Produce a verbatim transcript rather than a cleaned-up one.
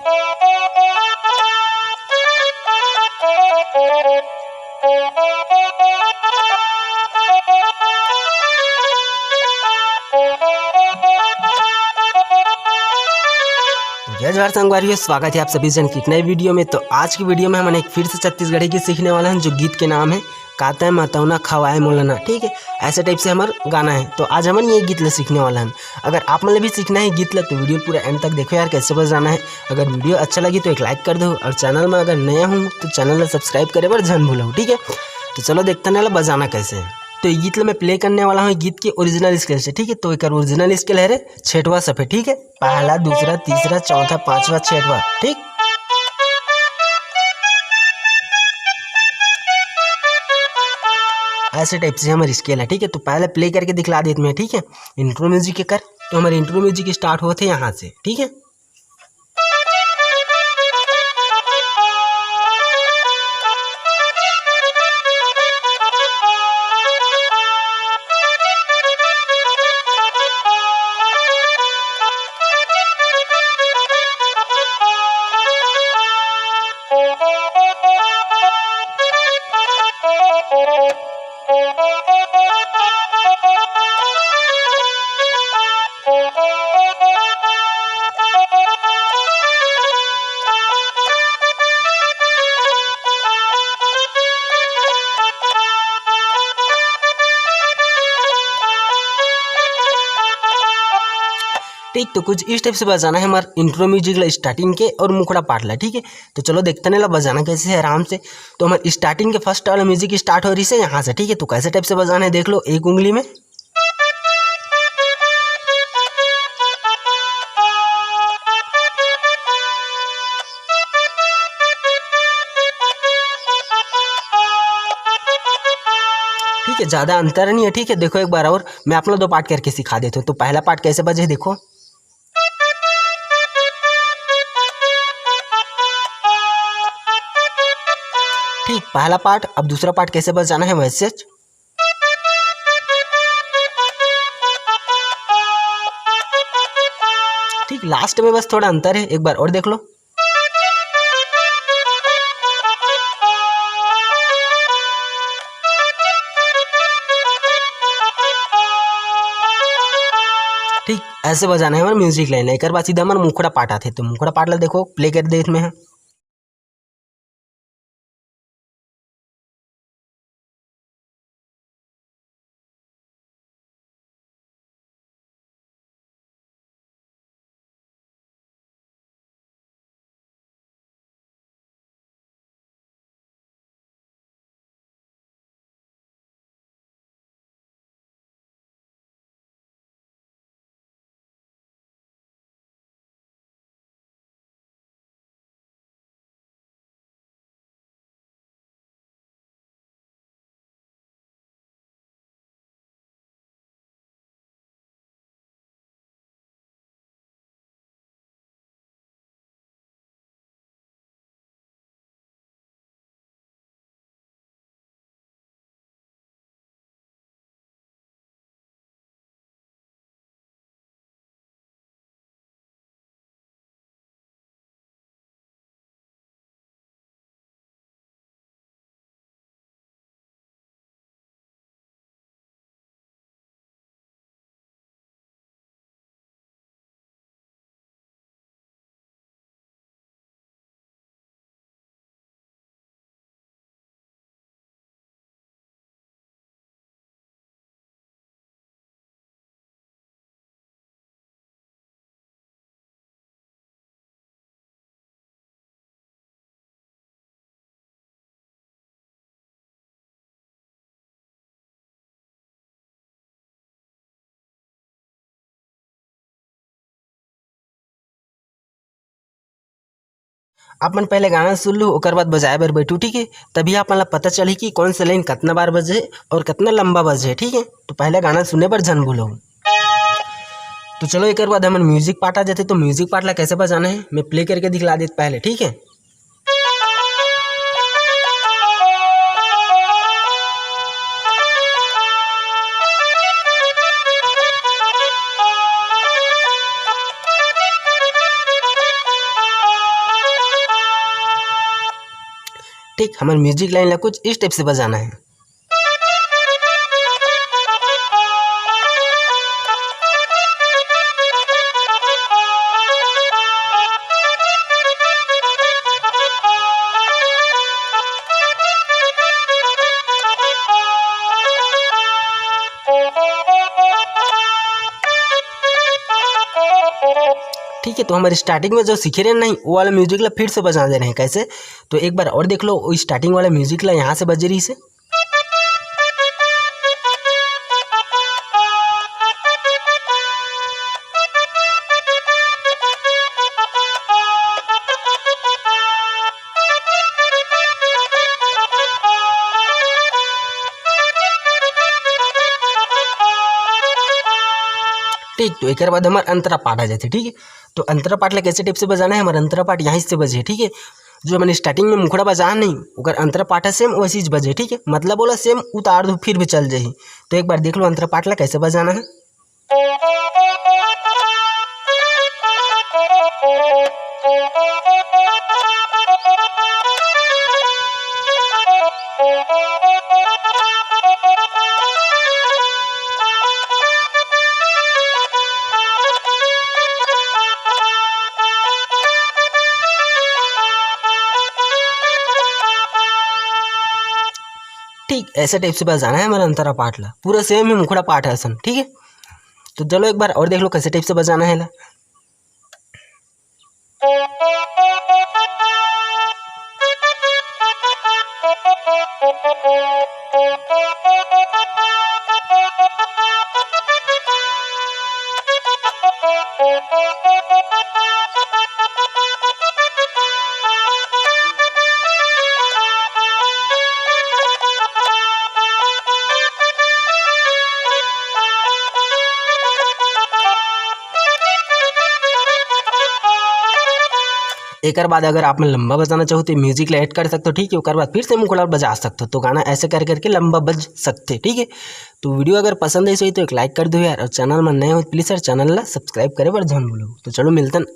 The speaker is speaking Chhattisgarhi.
जय जोहार संगवारी हो, स्वागत है आप सभी जन की एक नए वीडियो में। तो आज की वीडियो में हमन एक फिर से छत्तीसगढ़ी गीत सीखने वाला हन, जो गीत के नाम है का तैं मतौना खवाए मोला ना, ठीक है, ऐसे टाइप से हमर गाना है। तो आज हमन ये गीत ला सीखने वाला हन। अगर आप मन ला भी सीखना है गीत ला, तो वीडियो पूरा एंड तक देखो यार, कैसे बजाना है। अगर वीडियो अच्छा लगी तो एक लाइक कर दो, और चैनल में अगर नया हूँ तो चैनल ला सब्सक्राइब करे बर झन भूलो, ठीक है। तो चलो देखते हैं ना बजाना कैसे है। तो ये गीत ला मैं प्ले करने वाला हूँ गीत के ओरिजिनल स्केल से, ठीक है। तो एक ओरिजिनल स्केल है रे छठवा सफेद, ठीक है। पहला, दूसरा, तीसरा, चौथा, पांचवा, छठवा, ठीक। ऐसे टाइप से हमर स्केल है, ठीक है। तो पहले प्ले करके दिखला देत मैं, ठीक है, इंट्रो म्यूजिक के कर। तो हमर इंट्रो म्यूजिक स्टार्ट होत है यहाँ से, ठीक है। ठीक, तो कुछ इस टाइप से बजाना है हमारे इंट्रो म्यूजिक ला, स्टार्टिंग के और मुखड़ा पार्ट ला, ठीक है। तो चलो देखते हैं ला बजाना कैसे है आराम से। तो हमारे स्टार्टिंग के फर्स्ट वाला म्यूजिक स्टार्ट हो रही है यहाँ से, ठीक है। तो कैसे टाइप से बजाना है देख लो, एक उंगली में। ठीक है, ज्यादा अंतर नहीं है, ठीक है। देखो एक बार और मैं आप लोग दो पार्ट करके सिखा देता हूँ। तो पहला पार्ट कैसे बजे देखो, ठीक पहला पार्ट। अब दूसरा पार्ट कैसे बजाना है वैसे, ठीक लास्ट में बस थोड़ा अंतर है, एक बार और देख लो। ठीक ऐसे बजाना है हमारे म्यूजिक लाइन। एक बार सीधा हमारे मुखड़ा पार्ट आते, तो मुखड़ा पार्ट ला देखो, प्ले कर दे इसमें है। आप मन पहले गाना सुन लू, ओकर बाद बजाए बर बैठू, ठीक है। तभी आप मन ला पता चलही कि कौन से लाइन कितना बार बजे और कितना लंबा बजे, ठीक है। तो पहले गाना सुने बर झन भूलो। तो चलो एक बाद हमन म्यूजिक पार्ट आ जाते। तो म्यूजिक पार्ट ला कैसे बजाना है मैं प्ले करके दिखला देत पहले, ठीक है। ठीक, हमर म्यूजिक लाइन ला कुछ इस टाइप से बजाना है। ठीक है, तो हमर स्टार्टिंग में जो सीखे रहे नहीं, वो वाला म्यूजिक ला फिर से बजा दे रहे हैं। कैसे? तो एक बार और देख लो, वो स्टार्टिंग वाला म्यूजिक ला यहाँ से बजे रही से। ठीक, तो एकर बाद हमर अंतरा पाठ आ जाथे। ठीक है, तो अंतरा पाठ ला कैसे टाइप से बजाना है? हमर अंतरा पाठ यहाँ से बजे, ठीक है। जो हमन स्टार्टिंग में मुखड़ा बजा नहीं, ओकर अंतरा पाठ सेम वैसे ही बजे, ठीक है। मतलब ओला सेम उतार दो, फिर भी चल जाही। तो एक बार देख लो अंतरा पाठ ला कैसे बजाना है। ठीक, ऐसे टाइप से बजाना है हमर अंतरा पाठ ला, पूरा सेम ही मुखड़ा पाठ है असन, ठीक है। तो चलो एक बार और देख लो कैसे टाइप से बजाना है ला। एकर बाद अगर आप मन लंबा बजाना चाहो तो म्यूजिक ला ऐड कर सकते हो, ठीक है। ओकर बाद फिर से मुखड़ा बजा सकते हो। तो गाना ऐसे कर करके लंबा बज सकते, ठीक है। तो वीडियो अगर पसंद आइस होही तो एक लाइक कर दो यार, और चैनल में नए हो प्लीज यार चैनल ला सब्सक्राइब करे बर झन भूलो। तो चलो मिलतन।